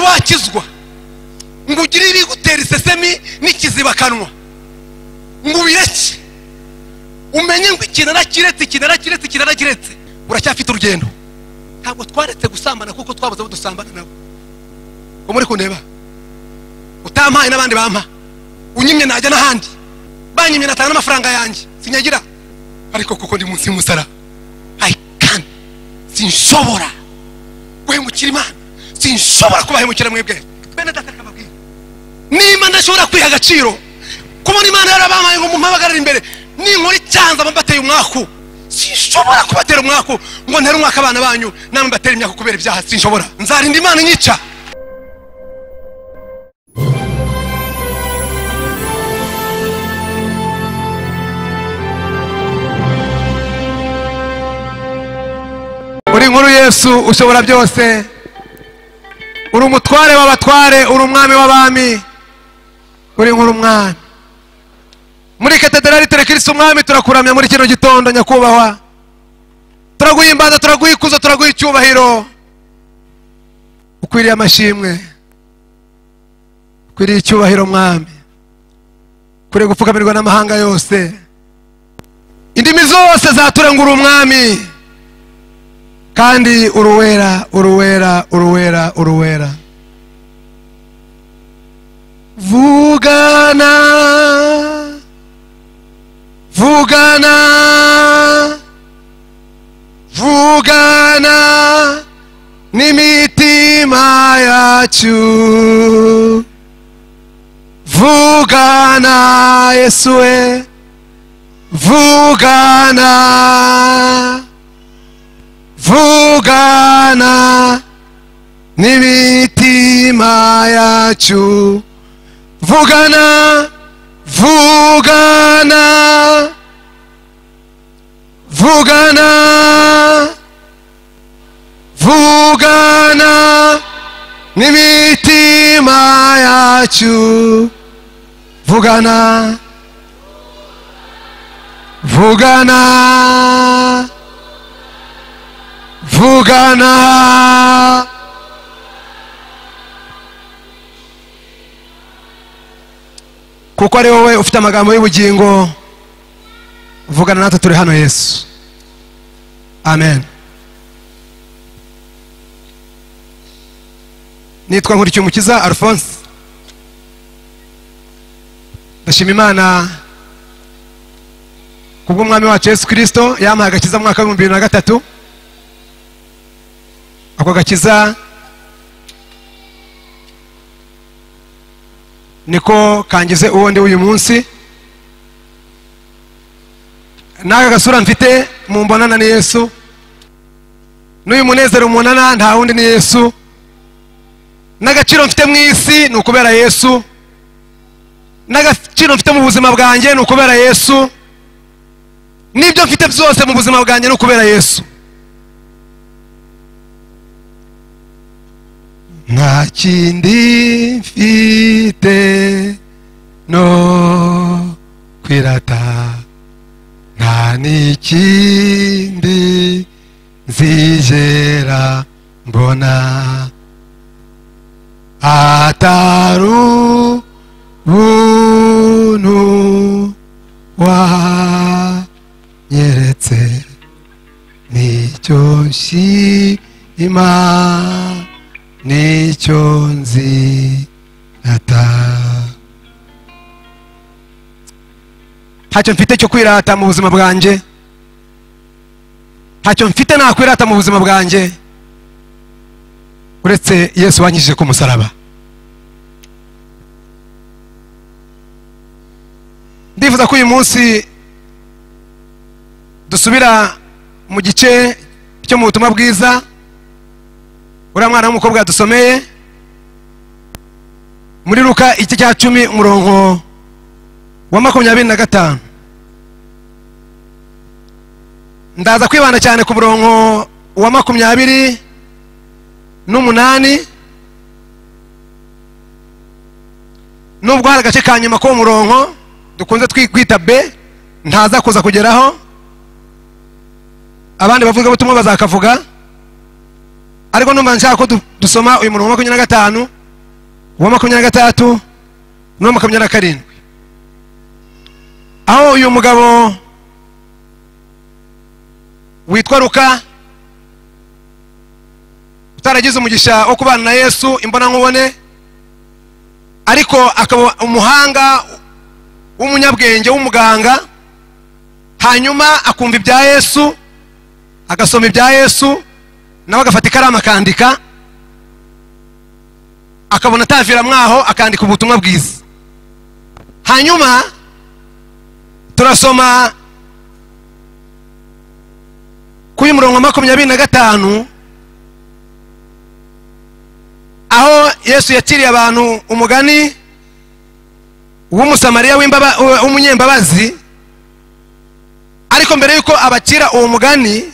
Wakizwa ngo ugire ibigutera isesemi n'ikizibakanwa ngo ubireke, umenye ngo iki narakiretse, iki narakiretse, iki narakiretse, uracyafite urugendo. Ntabwo twaretse gusambana kuko twabuze abo dusambana nabo. Ngo muri kundeba, utampaye n'abandi bampa, unyimye najya n'ahandi, banyimye natanga n'amafaranga yanjye sinyagira, ariko kuko ndi munsi y'umusaraba, I can, sinshobora guhemukira Imana, sinshobora kubahemukira mwebwe. Bene data akababwira, niba ndashobora kwiha agaciro, kubona Imana yarabampaye ngo mumpabagarire imbere, ninkora icyanza mbateye umwaku, sinshobora kubatera umwaku ngo ntere umwaka abana banyu, namwe mbatera imyaka kubera ibyaha, sinshobora. Nzarinda Imana inyica. Uri inkuru Yesu ushobora byose, uri umutware w'abatware, uri umwami w'abami, uri inkuru umwami. Muri katedrali tere Kristo umwami, turakuramya muri kino gitondo nyakubahwa, turaguhimbaza, turaguhikuza, turaguha icyubahiro. Ukwiriye amashimwe, ukwiriye icyubahiro mwami, ukwiriye gupfukamirwa n'amahanga yose, indimi zose zaturangura umwami, kandi uruwera, uruwera, uruwera, uruwera. Vugana, vugana, vugana n'imitima yacu, vugana Yesu we, vugana, vugana n'imitima yacu, vugana, vugana, vugana, vugana n'imitima yacu, vugana, vugana, vugana. Kuko ari wowe ufite amagambo y'ubugingo, vugana natwe turi hano Yesu. Amen. Nitwa Nkurikiyumukiza Alphonse. Ndashima Imana kubw'umwami wacu Yesu Kristo yampaye agakiza mu mwaka wa 2003. Ako gakiza niko kangize uwo ndi uyu munsi. N'aka gasura mfite mumbonana ni Yesu, n'uyu munezero umunana nta wundi ni Yesu, n'agaciro mfite mu isi ni ukubera Yesu, n'agaciro mfite mu buzima bwanjye ni ukubera Yesu, n'ibyo mfite byose mu buzima bwanjye ni ukubera Yesu. Nta kindi mfite no kwirata, nta n'ikindi nzigera mbona, atari ubuntu wanyeretse, nicyo nshima, nicyo nzirata. Ntacyo mfite cyo kwirata mu buzima bwanjye, ntacyo mfite nakwirata mu buzima bwanjye uretse Yesu wanyijije ku musaraba. Ndifuza ko uyu munsi dusubira mu gice cyo mu butumwa bwiza uriya mwana w'umukobwa yadusomeye muri Luka igice cya 10 umurongo wa 25. Ndaza kwibanda cyane ku murongo wa 28, nubwo hari agace ka nyuma ko murongo dukunze kwita B ntaza kuza kugeraho, abandi bavuga butumwa bazakavuga, ariko numva nshaka ko dusoma uyu murongo wa 25 Uwa 23 n'uwa 27, aho uyu mugabo witwa Luka utaragize umugisha wo kubana na Yesu imbonankubone, ariko akaba umuhanga w'umunyabwenge w'umuganga, hanyuma akumva ibya Yesu, agasoma ibya Yesu, nawe agafata ikaramu akandika, akabona atavira mwaho akandika ubutumwa bwiza. Hanyuma turasoma kuri murongo 25, aho Yesu yakiriye abantu umugani w'umusamariya w'umunyembabazi. Ariko mbere yuko abakira uwo mugani,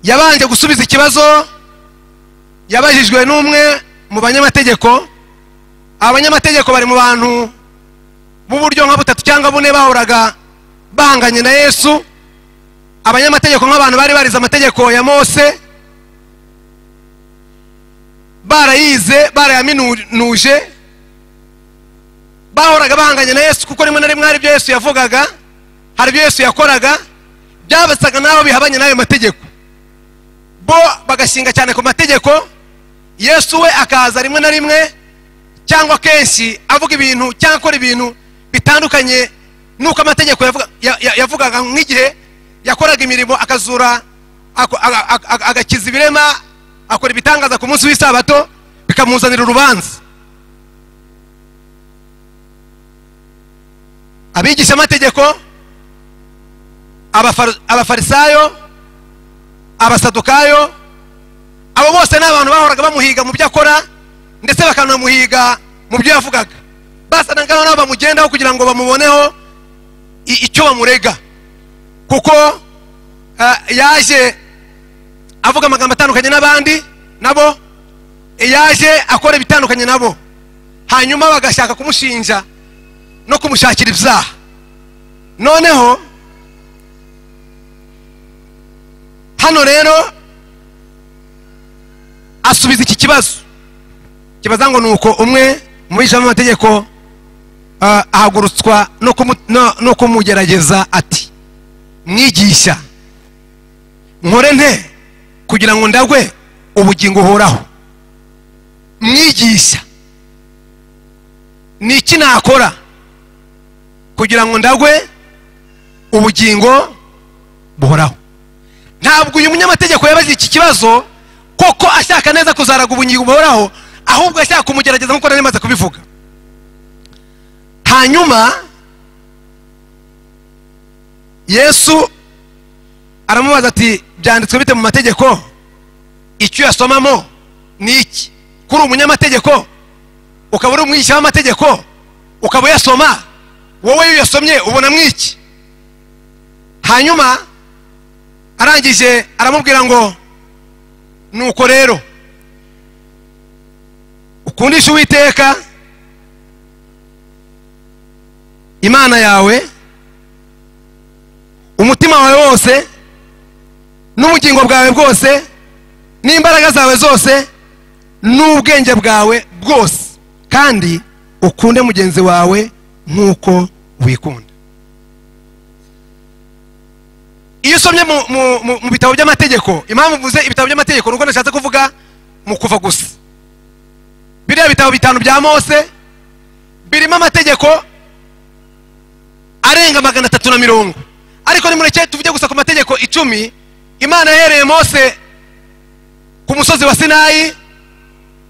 yabanje gusubiza ikibazo yabajijwe n'umwe mu banyamategeko. Abanyamategeko bari mu bantu b'uburyo nka butatu cyangwa bune bahoraga bahanganye na Yesu. Abanyamategeko nk'abantu bari barize amategeko ya Mose, barayize, barayaminuje, bahoraga bahanganye na Yesu, kuko rimwe na rimwe hari ibyo Yesu yavugaga, hari ibyo Yesu yakoraga byabasaga naho bihabanye n'ayo mategeko, bo bagashinga cyane ku mategeko. Yesu we akaza rimwe na rimwe cyangwa kenshi avuga ibintu cyangwa akora ibintu bitandukanye nuko amategeko yavugaga, nk'igihe yakoraga imirimo akazura, agakiza ibirema, akora ibitangaza ku munsi w'isabato, bikamuzanira urubanza. Abigisha amategeko, abafarisayo, abasadukayo, abo bose ni abantu bahoraga bamuhiga mu byo akora, ndetse bakanamuhiga mu byo yavugaga. Basaga nkaho bamugendaho kugira ngo bamuboneho icyo bamurega, kuko yaje avuga amagambo atandukanye n'abandi, nabo yaje akora ibitandukanye nabo, hanyuma bagashaka kumushinja no kumushakira ibyaha. Noneho hano rero asubiza iki kibazo kibaza ngo nuko umwe mu bigisha b'amategeko ahagurutswa no kumugerageza ati: mwigisha, nkore nte kugira ngo ndagwe ubugingo buhoraho? Mwigisha, ni iki nakora kugira ngo ndagwe ubugingo buhoraho? Ntabwo uyu munyamategeko yabaze iki kibazo koko ashaka neza kuzaraga ubugingo buhoraho, ahubwo ashaka kumugerageza nkuko nari maze kubivuga. Hanyuma Yesu aramubaza ati: byanditswe bite mu mategeko? Icyo yasomamo ni iki? Kuri umunyamategeko ukaba uri umwigisha w'amategeko ukaba uyasoma, wowe iyo uyasomye ubona mwiki? Hanyuma arangije aramubwira ngo: nuko rero ukundisha Uwiteka Imana yawe umutima wawe wose n'ubugingo bwawe bwose n'imbaraga zawe zose n'ubwenge bwawe bwose, kandi ukunde mugenzi wawe nk'uko wikunda. Iyo usomye mu bitabo by'amategeko, impamvu mvuze ibitabo by'amategeko nuko nashatse kuvuga mu kuva gusa, biriya bitabo bitanu bya Mose birimo amategeko arenga 320, ariko nimureke tuvuge gusa ku mategeko 10 Imana yahereye Mose ku musozi wa Sinayi,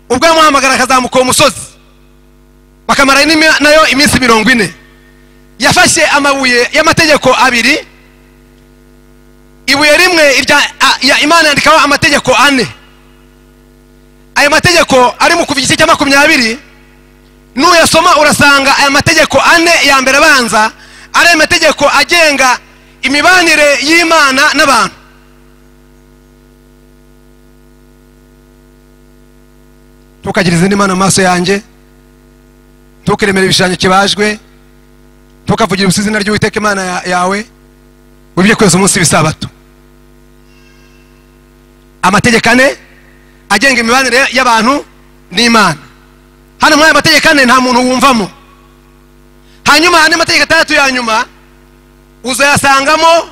ubwo yamuhamagara akazamuka uwo musozi bakamara nayo iminsi 40. Yafashe amabuye y'amategeko abiri, ibuye rimwe irya Imana yandikaho amategeko 4. Ayo mategeko ari mu kuva igice cya 20, nuyasoma urasanga aya mategeko 4 ya mbere abanza ari amategeko agenga imibanire y'Imana n'abantu. Ntukagira izindi mana mu maso yanjye, ntukeremere ibishushanyo kibajwe, ntukavugira ubusa izina ry'Uwiteka Imana yawe, wibye kweza umunsi w'isabato. Amategeko 4 agenga imibanire y'abantu n'Imana. Hano muri aya mategeko 4 nta muntu wumvamo. Hanyuma andi mategeko 6 ya nyuma uzayasangamo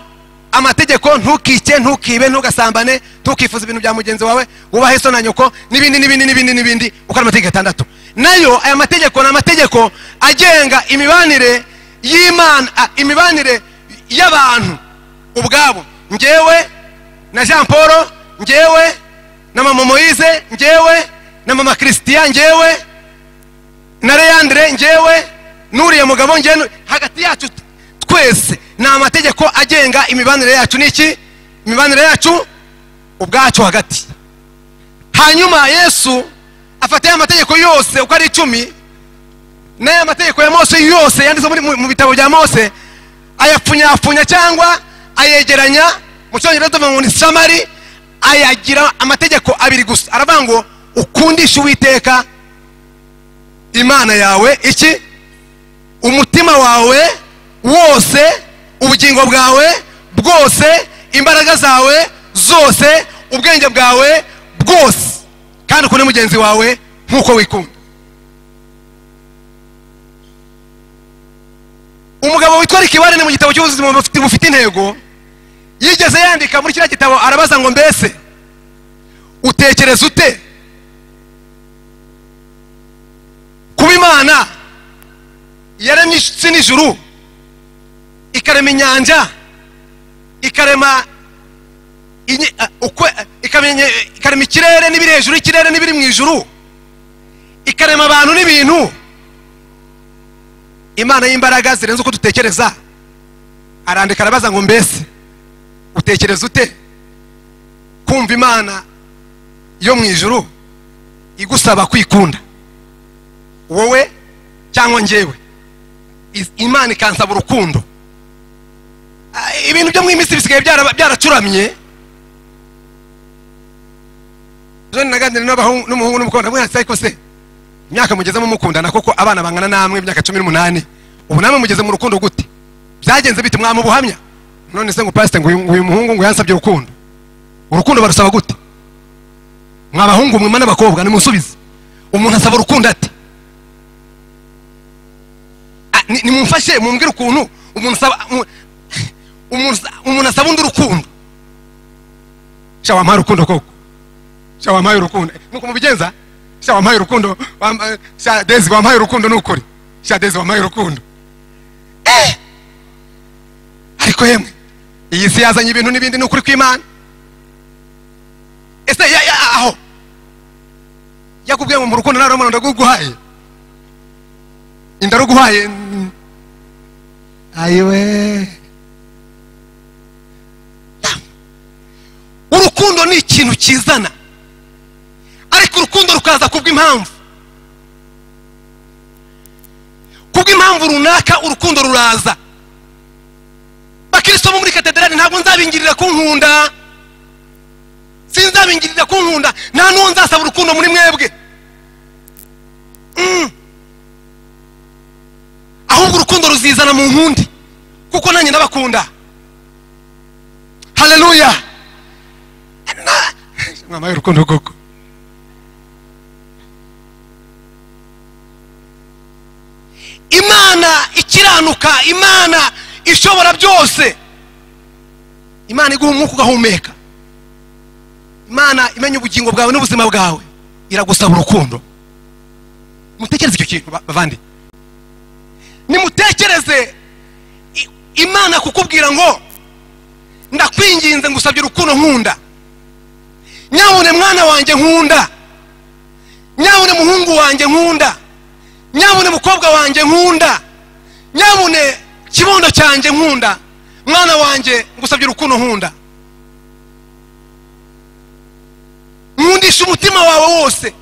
amategeko: ntukice, ntukibe, ntugasambane, ntukifuza ibintu bya mugenzi wawe, wubahe so na nyoko, n'ibindi n'ibindi n'ibindi n'ibindi. Uko ari amategeko 6. Nayo aya mategeko ni amategeko agenga imibanire y'Imana, imibanire y'abantu ubwabo. Njyewe na Jean Paul, njyewe na mama Moise, njyewe na mama Christian, njyewe na Leandre, njyewe nuriye mugabo, njyewe hagati yacu twese ni amategeko agenga imibanire yacu. Niki? Imibanire yacu ubwacu hagati. Hanyuma Yesu afata aya mategeko yose uko ari 10 n'aya mategeko ya Mose yose yanditse muri mu bitabo bya Mose, ayapfunyafunya cyangwa ayegeranya, mu cyongereza tuvuga ngo ni summary, ayagira amategeko 2 gusa. Aravuga ngo ukundishe Uwiteka Imana yawe iki? Umutima wawe wose, ubugingo bwawe bwose, imbaraga zawe zose, ubwenge bwawe bwose, kandi ukunde mugenzi wawe nkuko wikunda. Umugabo witwa Rikibarene mu gitabo cy'ubuzima bufite intego yigeze yandika muri kiriya gitabo, arabaza ngo mbese utekereza ute kuba Imana yaremye isi n'ijuru, ikarema inyanja, ikarema ikirere n'ibiri hejuru y'ikirere n'ibiri mu ijuru, ikarema abantu n'ibintu, Imana y'imbaraga zirenze uko dutekereza? Arandika arabaza ngo mbese utekereza ute kumva Imana yo mu ijuru igusaba kwikunda wowe cyangwa njyewe? Imana ikansaba urukundo. Ibintu byo mu iminsi bisigaye byaracuramye. Jean naganira n'umuhungu n'umukobwa, ndamubwira ati ariko se imyaka mugezemo mukundana koko abana bangana namwe imyaka 18, ubu namwe mugeze mu rukundo gute? Byagenze bite? Mwamu buhamya? None se ngo pastor ngo uyu muhungu ngo yansabye urukundo. Urukundo barusaba gute? Mwabahungu mwe n'abakobwa nimusubize. Umuntu asaba urukundo ate? Nimumfashe mumbwire ukuntu umuntu asaba umuntu asaba undi urukundo. Sha wampaye urukundo koko. Sha wampaye urukundo. Nuko mubigenza? Sha wampaye urukundo, sha Dezi wampaye urukundo nukuri. Sha Dezi wampaye urukundo. Ariko yemwe iyi si yazanye ibintu n'ibindi nukuri kw'Imana. Ese aho yakubwiye ngo mu rukundo nari umuntu ndaguguhaye, indaruguhaye, ayiwe. Urukundo ni ikintu kizana, ariko urukundo rukaza kubw'impamvu, kubw'impamvu runaka urukundo ruraza. Bakristo bo muri katedrali ntabwo nzabingirira kunkunda, sinzabingirira kunkunda, nta n'uwo nzasaba urukundo muri mwebwe. Ahubwo urukundo ruzizana mu nkundi, kuko nanjye ndabakunda. Haleluya. Mama urukundo koko. Imana ikiranuka, Imana ishobora byose, Imana iguha umwuka ugahumeka, Imana imenya ubugingo bwawe n'ubuzima bwawe, iragusaba urukundo. Mutekereze icyo kintu bavandi. Nimutekereze Imana kukubwira ngo ndakwinginze ngusabye urukundo nkunda, nyabune mwana wanjye nkunda, nyabune muhungu wanjye nkunda, nyabune mukobwa wanjye nkunda, nyabune kibondo cyanjye nkunda, mwana wanjye ngusabye urukundo nkunda. Nkundisha umutima wawe wose,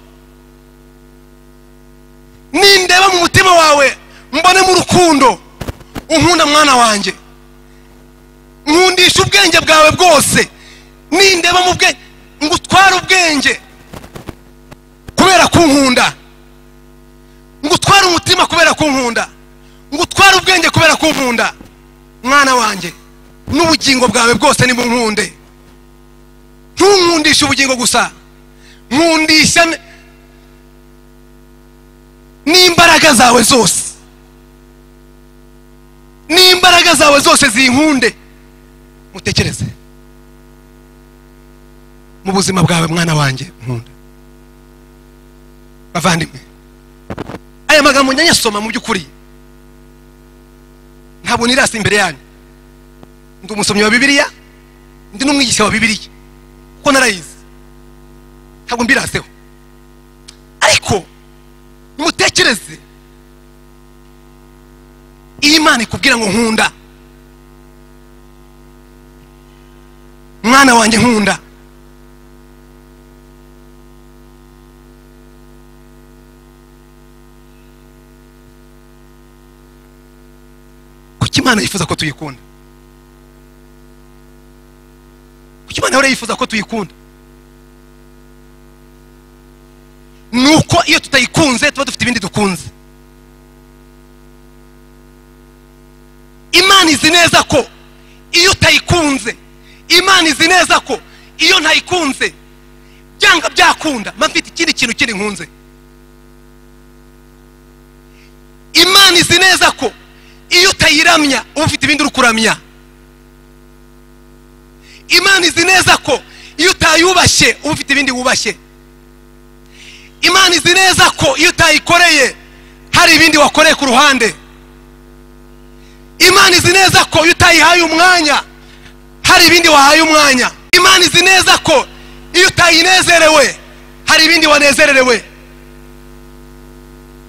nindeba mu mutima wawe mbone mu rukundo unkunda mwana wanjye. Nkundisha ubwenge bwawe bwose, nindeba mu bwenge ngutwara ubwenge kubera kunkunda, ngutwara umutima kubera kunkunda, ngutwara ubwenge kubera kunkunda, mwana wanjye n'ubugingo bwawe bwose ni munkunde. Ntunkundisha ubugingo gusa, nkundisha N'imbaraga zawe zose, n'imbaraga zawe zose zinkunde. Mutekereze mu buzima bwawe, mwana wanjye nkunda. Bavandimwe, aya magambo nyanyasoma mu by'ukuri ntabwo nirasa imbere yanyu. Ndi umusomyi wa Bibiliya, ndi n'umwigisha wa Bibiliya, kuko narayizi, ntabwo mbiraseho. Ariko mutekereze, iyo Imana ikubwira ngo nkunda, mwana wanjye nkunda, kuki Imana yifuza ko tuyikunda? Kuki Imana ihora yifuza ko tuyikunda? Nuko iyo tutayikunze tuba dufite ibindi dukunze. Imana izi neza ko iyo utayikunze, Imana izi neza ko iyo ntayikunze byanga byakunda mba mfite ikindi kintu kindi nkunze. Imana izi neza ko iyo utayiramya uba ufite ibindi uri kuramya. Imana izi neza ko iyo utayubashye uba ufite ibindi wubashye. Imana izi neza ko iyo utayikoreye hari ibindi wakoreye ku ruhande. Imana izi neza ko iyo utayihaye umwanya hari ibindi wahaye umwanya. Imana izi neza ko iyo utayinezerewe hari ibindi wanezererewe.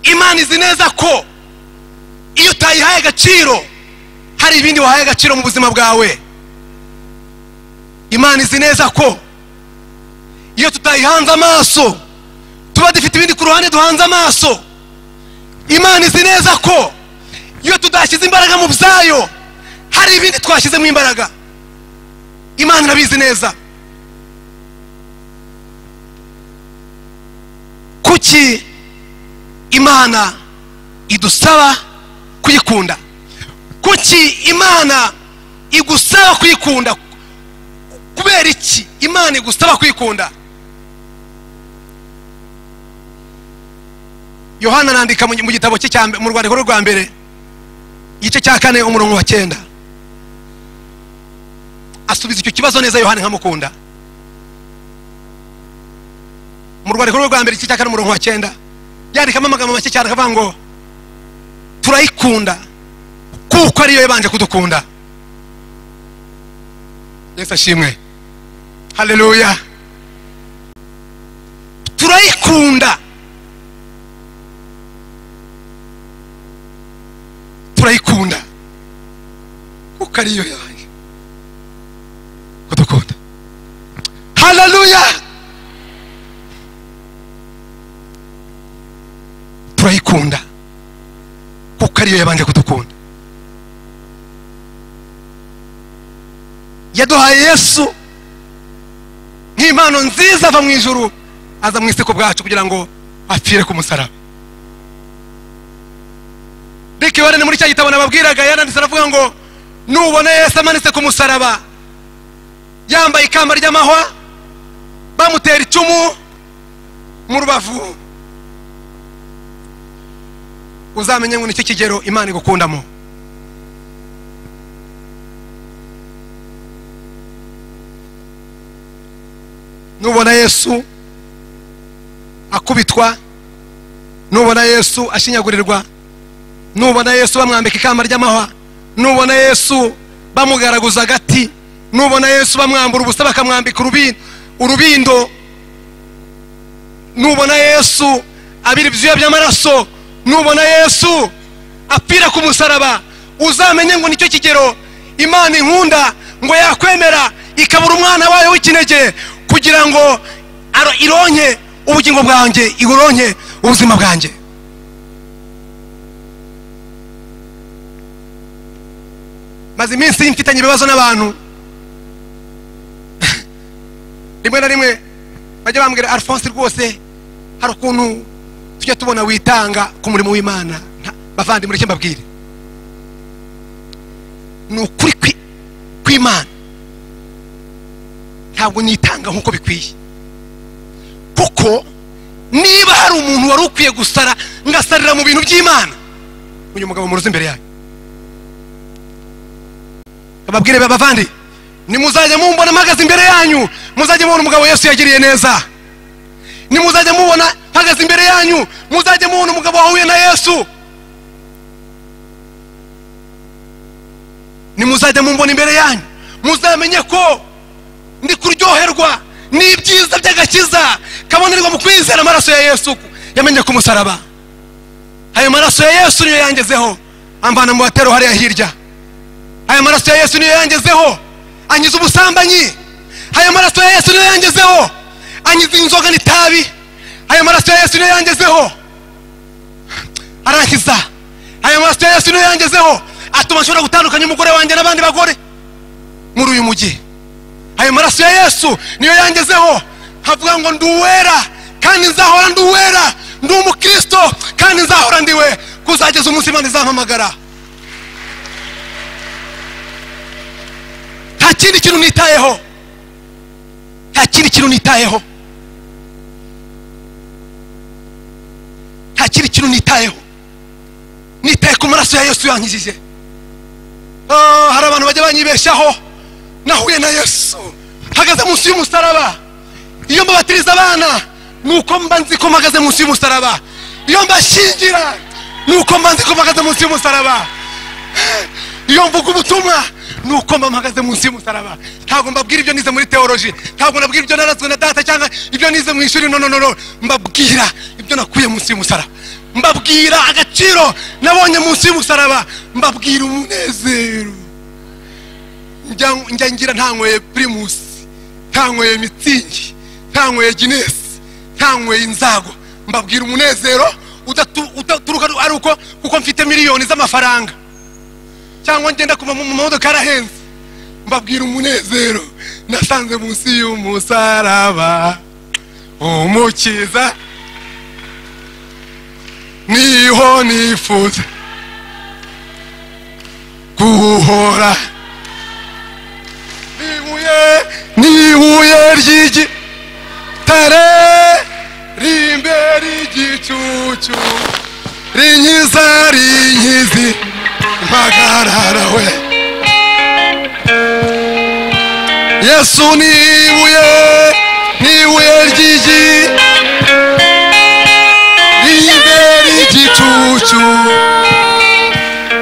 Imana izi neza ko iyo utayihaye agaciro hari ibindi wahaye agaciro mu buzima bwawe. Imana izi neza ko iyo tutayihanze amaso tuba dufite ibindi ku ruhande duhanze amaso. Imana izi neza ko iyo tudashyize imbaraga mu byayo hari ibindi twashyizemo imbaraga. Imana irabizi neza. Kuki Imana idusaba kuyikunda? Kuki Imana igusaba kuyikunda? Kubera iki Imana igusaba kuyikunda? Yohana arandika mu gitabo cye cya mu rwandiko rwa mbere igice cya 4 umurongo wa 9, asubiza icyo kibazo neza. Yohana nkamukunda. Mu rwandiko rwa mbere igice cya 4 umurongo wa 9 yandikamo amagambo make cyane akavuga ngo turayikunda kuko ariyo yabanje kudukunda. Yesu ashimwe, haleluya. Turayikunda, turayikunda kuko ariyo yabanje kudukunda. Haleluya. Turayikunda kuko ariyo yabanje kudukunda. Yaduhaye Yesu nk'impano nziza ava mu ijuru aza mu isi ku bwacu kugira ngo apfire ku musaraba. Rick Warren muri cya gitabo nababwiraga yaranditse aravuga ngo nubona Yesu amanitse ku musaraba yambaye ikamba ry'amahwa, bamutera icumu mu rubavu, uzamenye ngo nicyo kigero Imana igukundamo. Nubona Yesu akubitwa, nubona Yesu ashinyagurirwa, nubona Yesu bamwambika ikamba ry'amahwa, nubona Yesu bamugaraguza agati, nubona Yesu bamwambura ubusa bakamwambika urubindo, nubona Yesu abira ibyuya by'amaraso, nubona Yesu apfira ku musaraba, uzamenye ngo nicyo kigero Imana inkunda, ngo yakwemera ikabura umwana wayo w'ikinege kugira ngo ironke ubugingo bwanjye, ironke ubuzima bwanjye. Maze iminsi mfitanye ibibazo n'abantu, rimwe na rimwe bajya bambwira Alphonse rwose hari ukuntu tujya tubona witanga ku murimo w'Imana. Bavandimwe, mureke mbabwire, ni ukuri kw'Imana ntabwo nitanga nk'uko bikwiye, kuko niba hari umuntu wari ukwiye gusara ngasarira mu bintu by'Imana. Uyu mugabo muruzi imbere yanyu, ababwire bavandi, nimuzajya mumbona mpagaze imbere yanyu, muzajya mubona umugabo Yesu yagiriye neza. Nimuzajya mubona mpagaze imbere yanyu, muzajya mubona umugabo wahuye na Yesu. Nimuzajya mumbona imbere yanyu, muzamenye ko ndi kuryoherwa n'ibyiza by'agakiza kabonerwa mu kwizera amaraso ya Yesu yamenye ku musaraba. Ayo maraso ya Yesu niyo yangezeho, amvana mu batero hariya hirya. Ayo maraso ya Yesu niyo yangezeho, anyiza ubusambanyi. Ayo maraso ya Yesu niyo yangezeho, anyiza inzoga n'itabi. Ayo maraso ya Yesu niyo yangezeho, arankiza. Ayo maraso ya Yesu niyo yangezeho, atuma nshobora gutandukanya umugore wanjye n'abandi bagore muri uyu mujyi. Ayo maraso ya Yesu niyo yangezeho, havuga ngo nduwera kandi nzahora nduwera, ndi umukristo kandi nzahora ndiwe kuzageza umunsi Imana izampamagara. Nta kindi kintu nitayeho, nta kindi kintu nitayeho, nta kindi kintu nitayeho. Nitaye ku maraso ya Yesu yankijije. Hari abantu bajya banyibeshaho, nahuye na Yesu mpagaze munsi y'umusaraba. Iyo mbabatiriza abana nuko mba nzi ko mpagaze munsi y'umusaraba. Iyo mbashingira nuko mba nzi ko mpagaze munsi y'umusaraba. Iyo mvuga ubutumwa nuko mba mpagaze munsi y'umusaraba. Ntabwo mbabwira ibyo nize muri theology, ntabwo nabwira ibyo naratswe na data cyangwa ibyo nize mu ishuri. No no no, mbabwira ibyo nakuye munsi y'umusaraba, mbabwira agaciro nabonye munsi y'umusaraba, mbabwira umunezero. Njya ngira ntanyweye Primus, ntanyweye Mitsingi, ntanyweye Guinness, ntanyweye inzago, mbabwira umunezero udaturuka ari uko kuko mfite miliyoni z'amafaranga cyangwa ngenda kuva mu modoka arahenze. Mbabwira umunezero nasanze munsi y'umusaraba, umukiza niho nifuza guhora. Nibuye ry'igitare rimbere igicucu, rinkiza rinkizi mpagarara we. Yesu nibuye, nibuye ry'igi rimbere igicucu,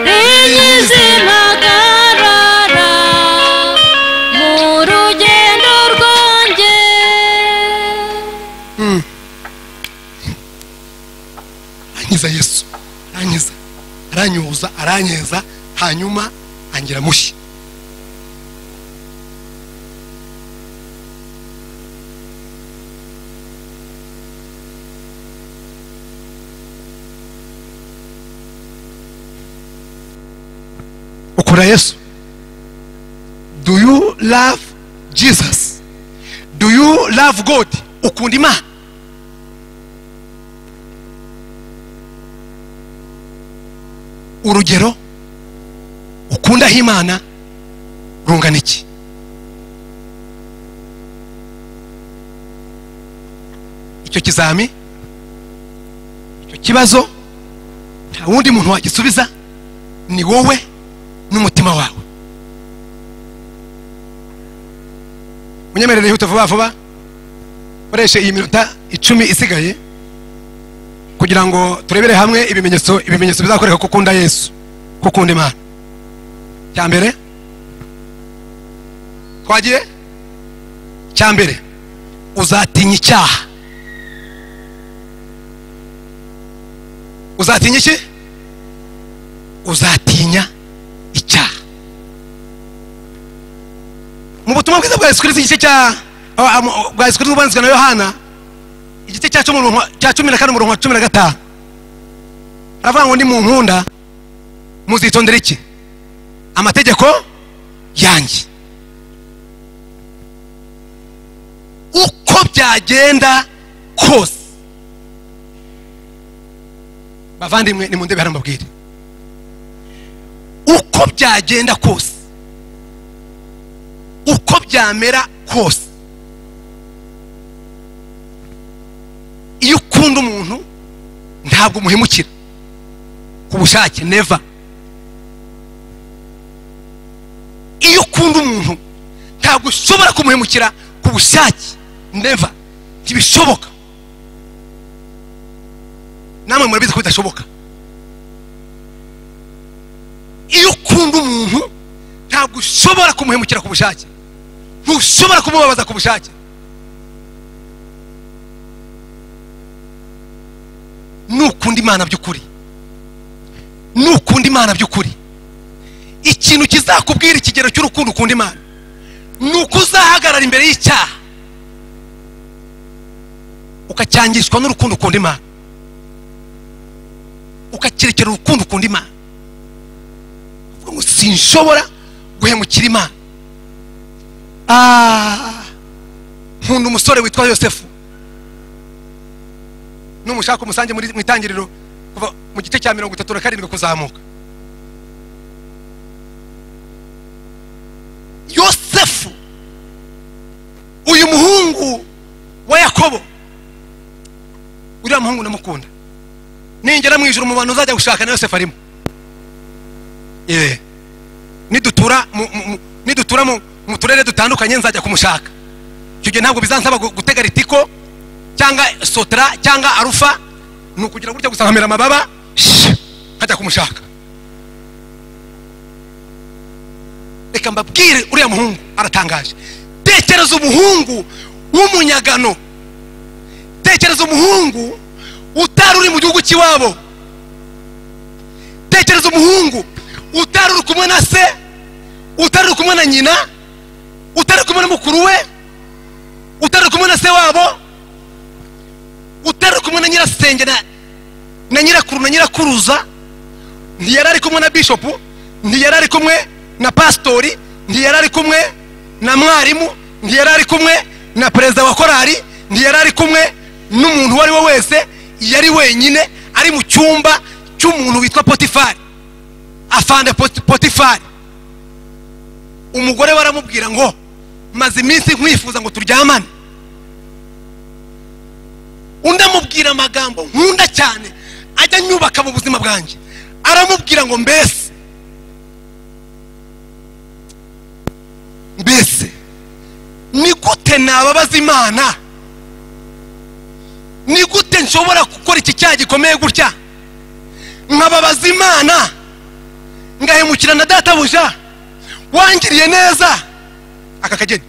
rinkizi mpagarara mu rugendo rwanjye. Arankiza Yesu, arankiza, aranyuza, aranyeza, hanyuma angira mushya. Ukunda Yesu? Do you love Jesus? Do you love God? Ukunda Imana? Urugero ukundaho Imana rungana iki? Icyo kizami, icyo kibazo nta wundi muntu wagisubiza, ni wowe n'umutima wawe. Munyemerere yihute vuba vuba, koreshe iyi minota 10 isigaye kugira ngo turebere hamwe ibimenyetso bizakoreka ko ukunda Yesu, ko ukunda Imana. Cya mbere twagiye, cya mbere uzatinya icyaha. Uzatinya iki? Uzatinya icyaha. Mu butumwa bwiza bwa Yesu Kristo, igice cya bwa Yesu Kristo bwanditswe na Yohana, igice cya 14 umurongo wa 15, aravuga ngo nimunkunda muzitondera iki? Amategeko yanjye. Uko byagenda kose, bavandimwe nimundebe hano mbabwire, uko byagenda kose, uko byamera kose, iyo ukunda umuntu ntabwo umuhemukira ku bushake, never. Iyo ukunda umuntu ntabwo ushobora kumuhemukira ku bushake, never, ntibishoboka. Namwe murabizi ko bidashoboka. Iyo ukunda umuntu ntabwo ushobora kumuhemukira ku bushake, ntushobora kumubabaza ku bushake. Nukunda Imana by'ukuri, nukunda Imana by'ukuri, ikintu kizakubwira ikigero cy'urukundo ukunda Imana nuko uzahagarara imbere y'icyaha ukacyangishwa n'urukundo ukunda Imana, ukakirekera urukundo ukunda Imana. Uvuga ngo sinshobora guhemukira Imana. Nkunda umusore witwa Yosefu. Numushaka umusange muri mu itangiriro kuva mu gice cya 37 kuzamuka. Yosefu, uyu muhungu wa Yakobo, uriya muhungu ndamukunda. Ningera mu ijuru mu bantu uzajya gushaka na Yosefu arimo. Nidutura mu turere dutandukanye nzajya kumushaka. Icyo gihe ntabwo bizansaba gutega ritiko cyangwa sotra cyangwa arufa, ni ukugira gutya gusa nkamera amababa nkajya kumushaka. Reka mbabwire, uriya muhungu aratangaje. Tekereza umuhungu w'umunyagano, tekereza umuhungu utari uri mu gihugu cy'iwabo, tekereza umuhungu utari uri kumwe na se, utari uri kumwe na nyina, utari kumwe na mukuru we, utari kumwe na se wabo, utari kumwe na nyirasenge na nyirakuru na nyirakuruza. Ntiyari ari kumwe na bishopu, ntiyari ari kumwe na pastori, ntiyari ari kumwe na mwarimu, ntiyari ari kumwe na perezida wa korali, ntiyari ari kumwe n'umuntu uwo ari we wese. Yari wenyine, ari mu cyumba cy'umuntu witwa Potifari, afande Potifari. Umugore we aramubwira ngo maze iminsi nkwifuza ngo turyamane. Undi amubwira amagambo nkunda cyane ajya nyubaka mu buzima bwanjye. Aramubwira ngo mbese ni gute nababaza Imana? Ni gute nshobora gukora iki cyaha gikomeye gutya nkababaza Imana, ngahemukira na databuja wangiriye neza aka kageni?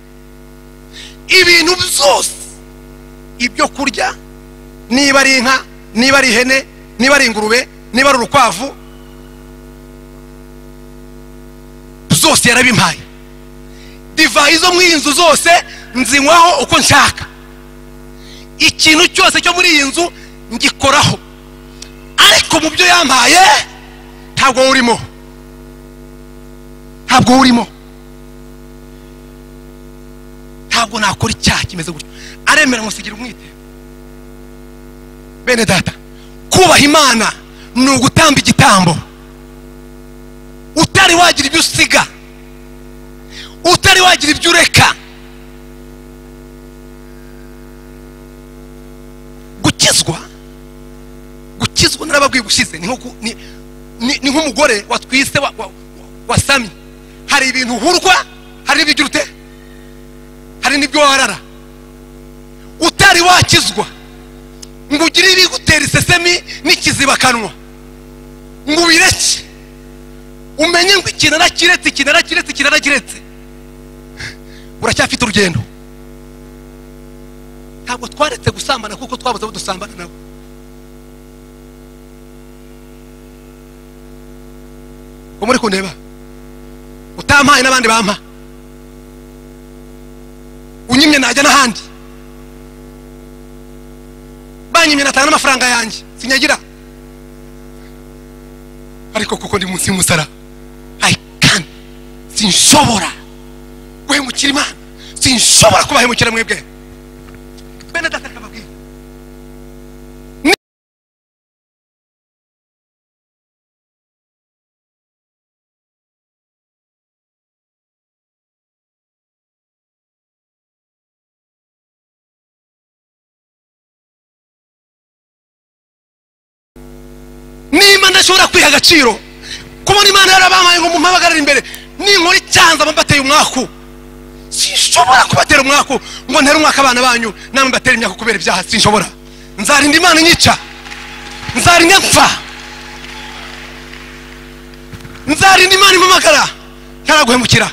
Ibintu byose, ibyo kurya, niba ari inka, niba ari ihene, niba ari ingurube, niba ari urukwavu, byose yarabimpaye. Divayi zo muri iyi nzu zose nzinywaho uko nshaka, ikintu cyose cyo muri iyi nzu ngikoraho, ariko mu byo yampaye ntabwo urimo, ntabwo urimo. Ntabwo nakora icyaha kimeze gutyo. Aremera musigira umwitero. Bene data, kubaha Imana ni ugutamba igitambo utari wagira ibyo usiga, utari wagira ibyo ureka. Gukizwa narababwiye gushize, ni nk'umugore watwise wasamye. Hari ibintu uhurwa, hari n'ibyo ute, hari n'ibyo warara. Utari wakizwa ngo ugire ibigutera isesemi n'ikizibakanwa, ngo ubireke, umenye ngo ikintu narakiretse, ikintu narakiretse, ikintu narakiretse, uracyafite urugendo. Ntabwo twaretse gusambana kuko twabuze abo dusambana nabo. Ko muri kundeba, utampaye n'abandi bampa, unyimye najya n'ahandi, banyimye natanga n'amafaranga yanjye sinyagira, ariko kuko ndi munsi y'umusaraba, I can, sinshobora guhemukira Imana, sinshobora kubahemukira mwebwe. Bene data, reka mbabwire, Ntashobora kwiha agaciro. Kubona Imana yarabampaye ngo mumpabagarire imbere, ninkora icyanza mbateye umwaku. Sinshobora kubatera umwaku ngo ntere umwaka abana banyu, namwe mbatera imyaka kubera ibyaha, sinshobora. Nzarinda Imana inyica, nzarinda mpfa, nzarinda Imana impamagara ntaraguhemukira,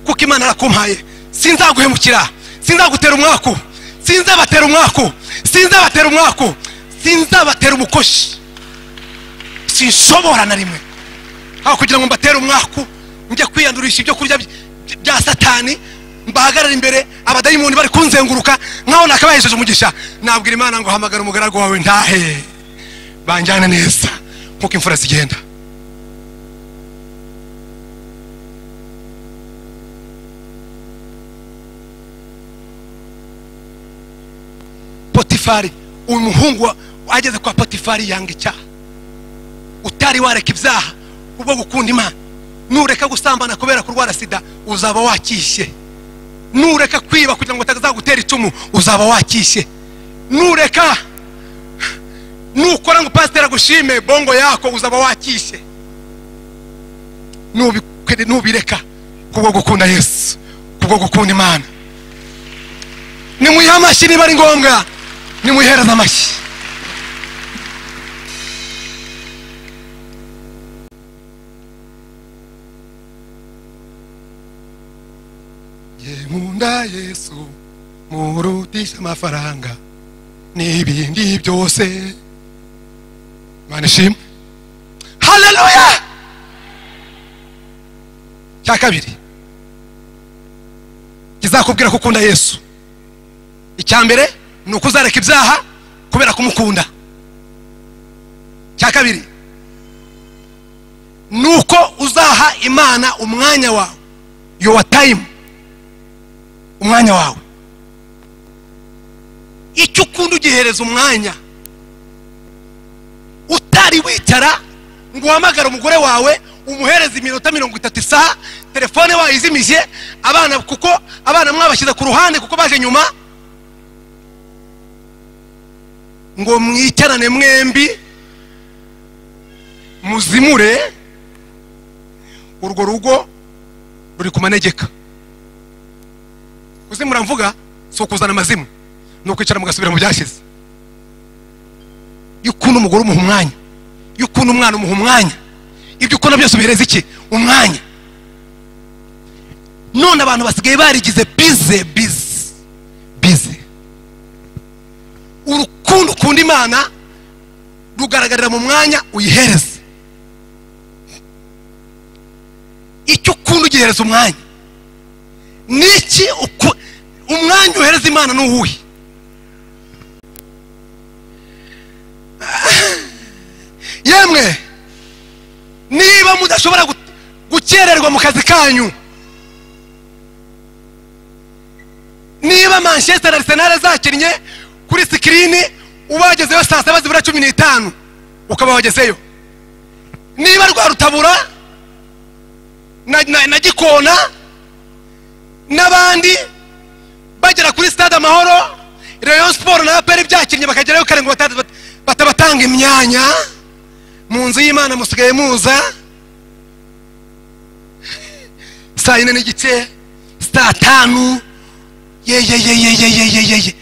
kuko Imana yarakumpaye. Sinzaguhemukira, sinzagutera umwaku, sinzabatera umwaku, sinzabatera umwaku, sinzabatera umukoshi, sinshobora na rimwe. Aho kugira ngo mbatere umwaku njya kwiyandurisha ibyo kurya bya Satani, mbahagarara imbere abadayimoni bari kunzenguruka nkaho nakabahejeje umugisha, nabwira Imana ngo hamagara umugaragu wawe ntahe, banjyane neza nkuko imfura zigenda. Potifari, uyu muhungu ageze kwa Potifari yanga icyaha. Utari wareka ibyaha ubwo gukunda Imana, nureka gusambana kubera kurwara sida uzaba wakishe. Nureka kwiba kugira ngo atazagutera icumu uzaba wakishe. Nureka nukora ngo pastor agushime bongo yako uzaba wakishe. Nubireka kubwo gukunda Yesu, kubwo gukunda Imana. Nimwiha amashyi niba ari ngombwa, nimwihereza amashyi. Nkunda Yesu murutisha amafaranga n'ibindi byose. Imana ishimwe. Haleluya. Cya kabiri kizakubwira ko ukunda Yesu, icya mbere ni ukuzareka ibyaha kubera kumukunda. Cya kabiri ni uko uzaha Imana umwanya wawe, your time, umwanya wawe. Icyo ukunda ugihereza umwanya. Utari wicara ngo uhamagare umugore wawe umuhereze iminota 30 isaha, telefone wayizimije, abana kuko abana mwabashyize ku ruhande kuko baje nyuma, ngo mwicarane mwembi muzimure urwo rugo ruri ku manegeka. Kuzimura mvuga si ukuzana amazimu, ni ukwicara mugasubira mu byashize. Iyo ukunda umugore umuha umwanya, iyo ukunda umwana umuha umwanya, ibyo ukunda byose ubihereza iki? Umwanya. None abantu basigaye barigize bize bize bize. Urukundo ukunda Imana rugaragarira mu mwanya uyihereza. Icyo ukunda ugihereza umwanya. Niki umwanya uhereza Imana ni uwuhe? Yemwe, niba mudashobora gukererwa mu kazi kanyu, niba Manchester Arsenal zakinnye kuri sikirini ubagezeyo saa 6:15 ukaba wagezeyo, niba Rwarutabura na Gikona n'abandi bagera kuri stade Amahoro, Rayon Sport na APR byakinnye bakagerayo kare ngo batabatanga imyanya, mu nzu y'Imana musigaye muza saa 4:15, saa 5. Ye ye ye ye ye ye ye ye.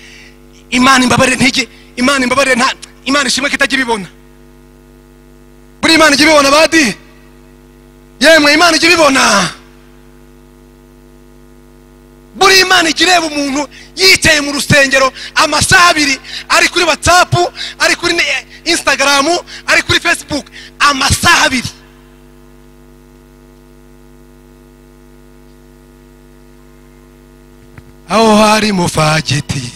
Imana imbabarire ntege, Imana imbabarire nta, Imana ishimwe kitajya ibibona. Buri Imana ijya ibibona badi. Yemwe Imana ijya ibibona. Buri Imana ikireba umuntu yicaye mu rusengero amasaha abiri, ari kuri WhatsApp, ari kuri Instagram, ari kuri Facebook, amasaha abiri. Aho hari mufagitire,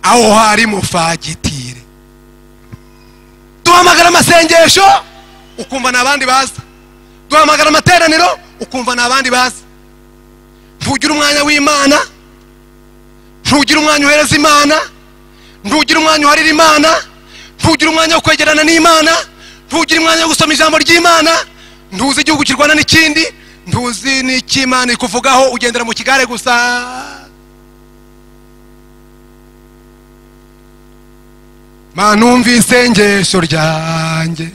aho hari mufagitire. Duhamagara amasengesho ukumva n'abandi baza, duhamagara amateraniro ukumva n'abandi baza. Ntugira umwanya w'Imana, ntugira umwanya uhereza Imana, ntugira umwanya uharira Imana, ntugira umwanya wo kwegerana n'Imana, ntugira umwanya wo gusoma ijambo ry'Imana, ntuzi igihugu kirwana n'ikindi, ntuzi n'ikimana ikuvugaho, ugendera mu kigare gusa. Manumva isengesho ryanjye,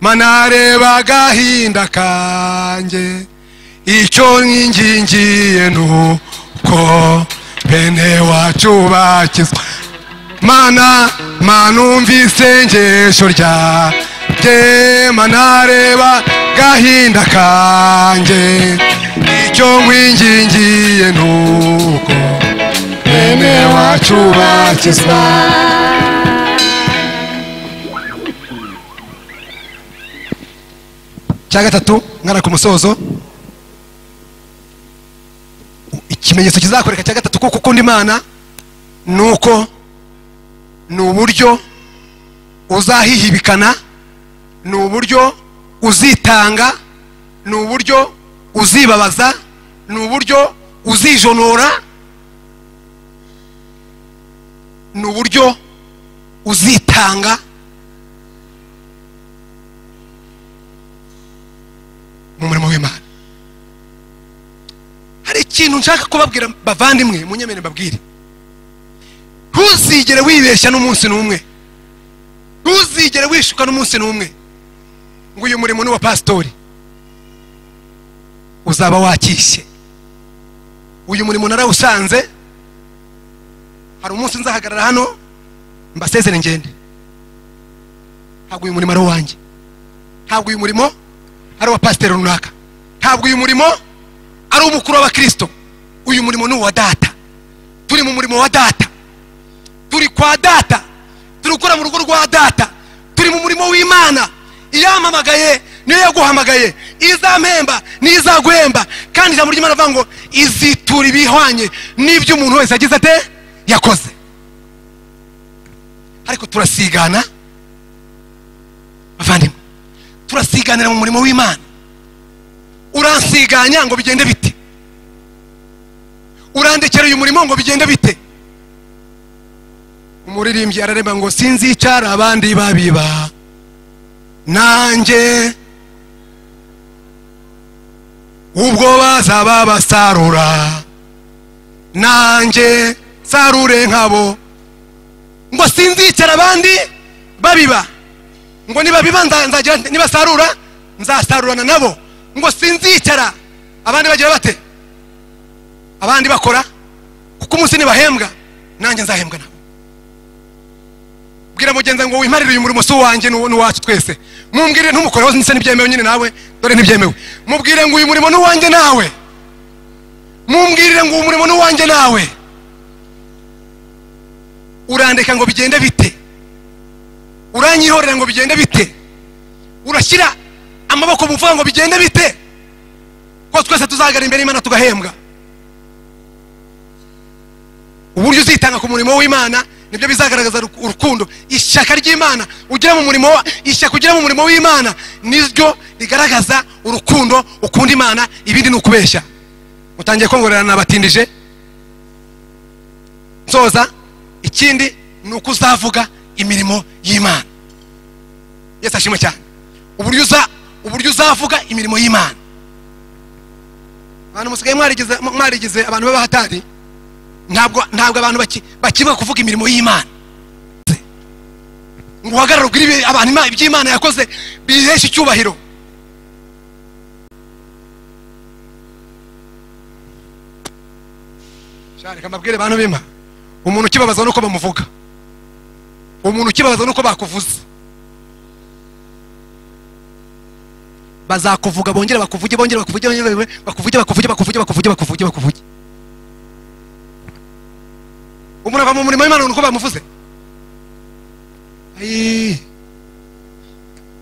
manareba agahinda kanjye, icyo nkingingiye nuko bene wacu bakizwa. Mana, manumva isengesho ryanjye, manareba agahinda kanjye, icyo nkingingiye nuko bene wacu bakizwa. Cya gatatu ngana ku musozo, ikimenyetso kizakoreka cya gatatu kuko ukunda Imana nuko ni uburyo uzahihibikana, ni uburyo uzitanga, ni uburyo uzibabaza, ni uburyo uzijonora, ni uburyo uzitanga mu murimo w'Imana. Hari ikintu nshaka kubabwira bavandimwe, munyemere mbabwire. Ntuzigere wibeshya n'umunsi n'umwe, ntuzigere wishuka n'umunsi n'umwe ngo uyu murimo ni uwa pastori, uzaba wakishye. Uyu murimo narawusanze, hari umunsi nzahagarara hano mbasezere ngende. Ntabwo uyu murimo ari uwanjye, ntabwo uyu murimo ari uwa pasiteri runaka, ntabwo uyu murimo ari umukuru w'abakristo. Uyu murimo ni uwa data. Turi mu murimo wa data, turi kwa data, turi gukora mu rugo rwa data, turi mu murimo w'Imana. Iyampamagaye niyo yaguhamagaye, izampemba niyo izaguhemba. Kandi ijambo ry'Imana rivuga ngo izitura ibihwanye n'ibyo umuntu wese yagize ate yakoze. Ariko turasigana bavandimwe, turasiganira mu murimo w'Imana. Uransiganya ngo bigende bite? Urandekera uyu murimo ngo bigende bite? Umuririmbyi ararema ngo sinzicara abandi babiba, nanjye ubwo bazaba basarura, nanjye sarure nkabo. Ngo sinzicara abandi babiba, ngo nibabiba nzagira, nibasarura nzasarurana nabo. Ngo sinzicara abandi bagira bate? Abandi bakora, kuko umunsi nibahembwa nanjye nzahembwa nabo. Bwira mugenzi ngo wimparire uyu murimo si uwanjye n'uwacu twese. Mumbwire ntumukoreho ndetse ntibyemewe nyine nawe, dore ntibyemewe. Mubwire ngo uyu murimo ni uwanjye nawe. Mumbwirire ngo uyu murimo ni uwanjye nawe. Urandeka ngo bigende bite? Uranyihorera ngo bigende bite? Urashyira amaboko mu mufuka ngo bigende bite? Ko twese tuzagara imbere y'Imana tugahembwa. Uburyo uzitanga ku murimo w'Imana nibyo bizagaragaza urukundo. Ishyaka ry'Imana ugira mu murimo, ishyaka ugira mu murimo w'Imana niryo rigaragaza urukundo ukunda Imana. Ibindi ni ukubeshya. Mutangiye kongorerana nabatindije. Nsoza, ikindi ni uko uzavuga imirimo y'Imana. Yesu ashimwe cyane. Uburyo uzavuga imirimo y'Imana. Abantu musigaye mwarigize abantu b'abahatari. Ntabwo abantu bakibuka kuvuga imirimo y'Imana. Ngo uhagarare ubwire abantu iby'Imana yakoze bihesha icyubahiro. Reka mbabwire abantu b'Imana, umuntu ukibabaza nuko bamuvuga, umuntu ukibabaza nuko bakuvuze. Bazakuvuga bongera bakuvuge, bongera bakuvuge, bongera bakuvuge, bakuvuge, bakuvuge, bakuvuge, bakuvuge, bakuvuge. Umuntu ava mu murimo w'Imana nuko bamuvuze. Ayi,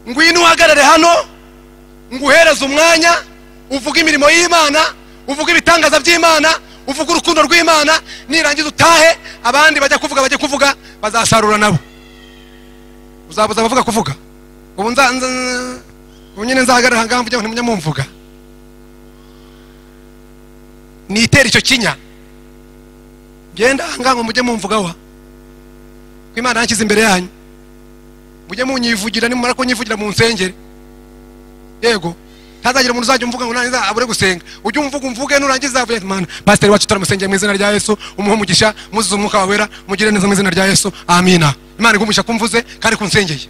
ngwino uhagarare hano nguhereze umwanya uvuge imirimo y'Imana, uvuge ibitangaza by'Imana, uvuge urukundo rw'Imana. Nirangiza utahe, abandi bajya kuvuga bazasarura nabo. Uzabuza abavuga kuvuga. Ubu ubu nyine nzahagarara aha ngaha mvuge ngo ntimunyamumvuga. Nitera icyo kinya, genda aha ngaha ngo mujye mumvuga wa ko Imana yanshyize imbere yanyu, mujye munyivugira, nimumara kunyivugira mu nsengere. Yego, Ntazagira umuntu uzajya umvuga ngo nangiza abure gusenga. Ujye umvuga umvuge nurangiza avuye Imana. Pastor wacu turamusengeye mu izina rya Yesu, umuhe umugisha, muzuze umwuka wawe wera, mugire neza mu izina rya Yesu. Amina. Imana igumisha kumvuze kandi kunsengeye.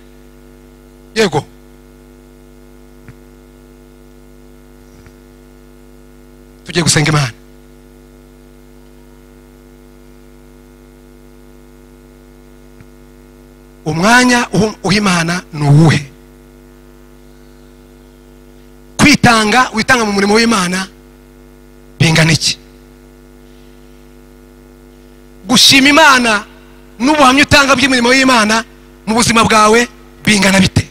Yego. Tugiye gusenga Imana. Umwanya uha Imana ni uwuhe? Kwitanga witanga mu murimo w'Imana bingana iki? Gushima Imana n'ubuhamya utanga by'imirimo y'Imana mu buzima bwawe bingana bite?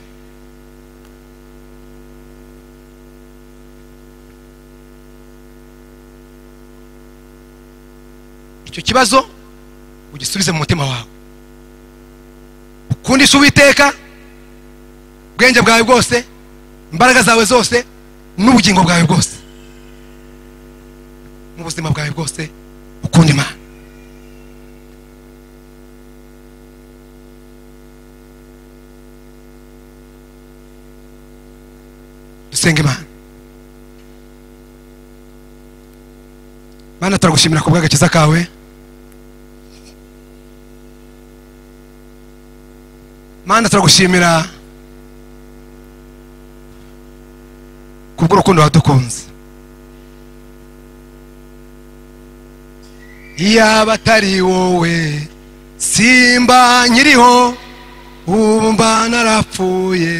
Icyo kibazo ugisubize mu mutima wawe. Ukundisha Uwiteka ubwenge bwawe bwose, imbaraga zawe zose, n'ubugingo bwawe bwose. Mu buzima bwawe bwose ukunda Imana. Dusenga Imana. Mana, turagushimira ku bw'agakiza kawe. Mana, turagushimira kubw'urukundo wadukunze. Iyaba atari wowe simba nkiriho, ubu mba narapfuye.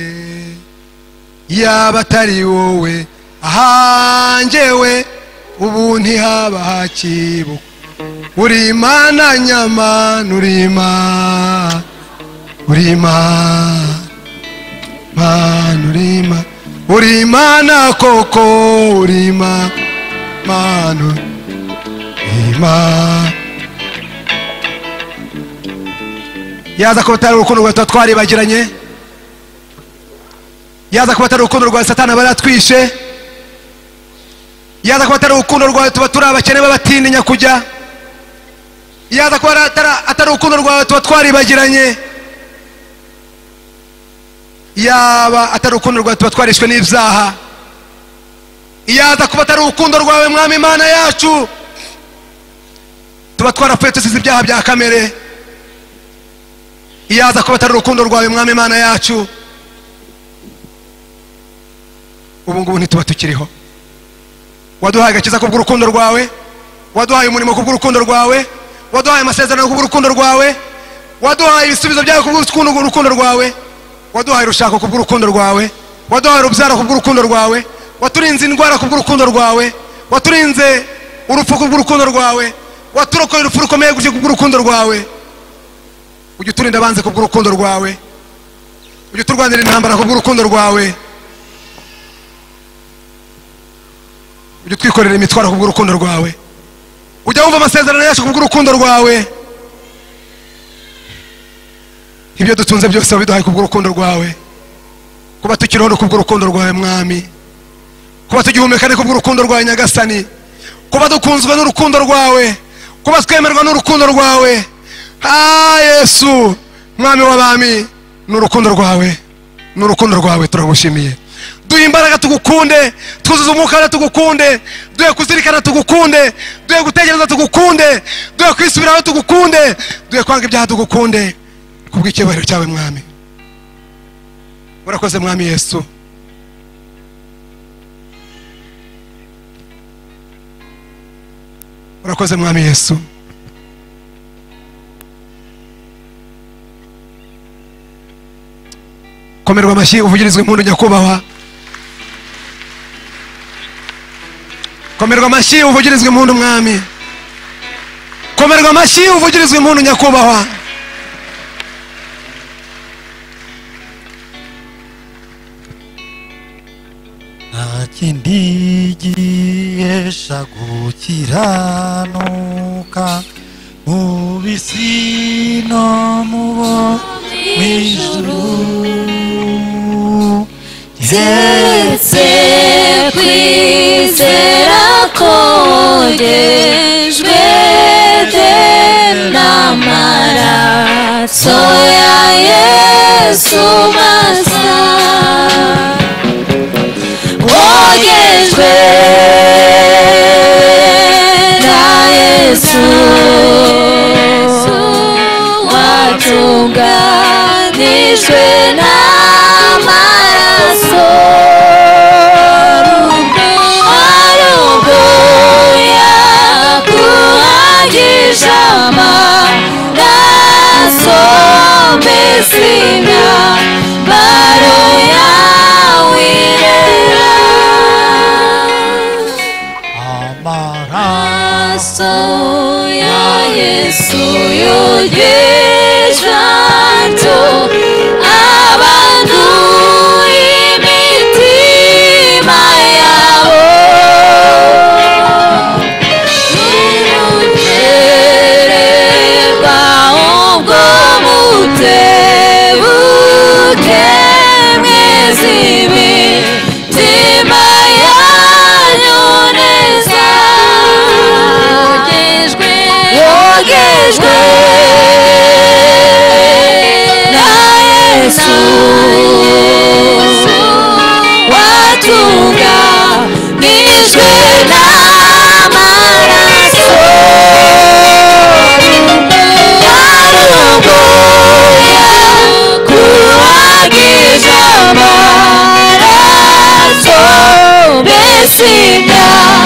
Iyaba atari wowe ahanjyewe, ubu ntihaba hakibuka. Uri Imana nyamana, uri Imana, uri Imana, uri Imana, uri Imana koko, uri Imana, Imana. Yaza kuba atari urukundo rwawe tuba twaribagiranye. Yaza kuba atari urukundo rwawe Satani aba yaratwishe. Yaza kuba atari urukundo rwawe tuba turi abakene b'abatindi nyakujya. Yaza kuba atari urukundo rwawe tuba twaribagiranye. Yaba atari urukundo rwawe tuba twarishwe n'ibyaha. Yaza kuba atari urukundo rwawe Mwami Imana yacu, tuba twarapfuye tuzize ibyaha bya kamere. Yaza kuba atari urukundo rwawe Mwami Imana yacu, ubu ngubu ntituba tukiriho. Waduhaye agakiza kubw'urukundo rwawe, waduhaye umurimo kubw'urukundo rwawe, waduhaye amasezerano kubw'urukundo rwawe, waduhaye ibisubizo byawe kubw'urukundo rwawe, waduhaye urushako kubw'urukundo rwawe, waduhaye urubyaro kubw'urukundo rwawe, waturinze indwara kubw'urukundo rwawe, waturinze urupfu kubw'urukundo rwawe, waturokoye urupfu rukomeye gutyo kubw'urukundo rwawe. Ujye uturinda abanzi kubw'urukundo rwawe, ujye uturwanira intambara kubw'urukundo rwawe, ujye utwikorera imitwaro kubw'urukundo rwawe, ujya wumva amasezerano yacu kubw'urukundo rwawe. Ibyo dutunze byose wabiduhaye kubw'urukundo rwawe. Kuba tukiriho ni kubw'urukundo rwawe Mwami, kuba tugihumeka ni kubw'urukundo rwawe Nyagasani, kuba dukunzwe n'urukundo rwawe, kuba twemerwa n'urukundo rwawe. Ah Yesu Mwami w'abami, n'urukundo rwawe, n'urukundo rwawe turagushimiye. Duhe imbaraga tugukunde, twuzuze umwuka tugukunde, duhe kuzirikana tugukunde, duhe gutekereza tugukunde, duhe kwisubiraho tugukunde, duhe kwanga ibyaha tugukunde, kubw'icyubahiro cyawe Mwami. Urakoze Mwami Yesu. Urakoze Mwami Yesu. Komerwa amashyi uvugirizwe impundu nyakubahwa. Komerwa amashyi uvugirizwe impundu Mwami. Komerwa amashyi uvugirizwe impundu nyakubahwa. Nta kindi gihesha gukiranuka mu bisi no mu bo mw'ijuru, keretse kwizera kogejwe n'amaraso ya Yesu masa. imyambaro yawe irera. Amaraso Amaraso ya Yesu yogeje atyo abantu imitima yabo. Nimukererwa ubwo mutebuke mwese imitima yanyu neza. Yogejwe na Yesu watunganijwe n'amaraso. Yarunguye kuhagije amaraso, mbese imyambaro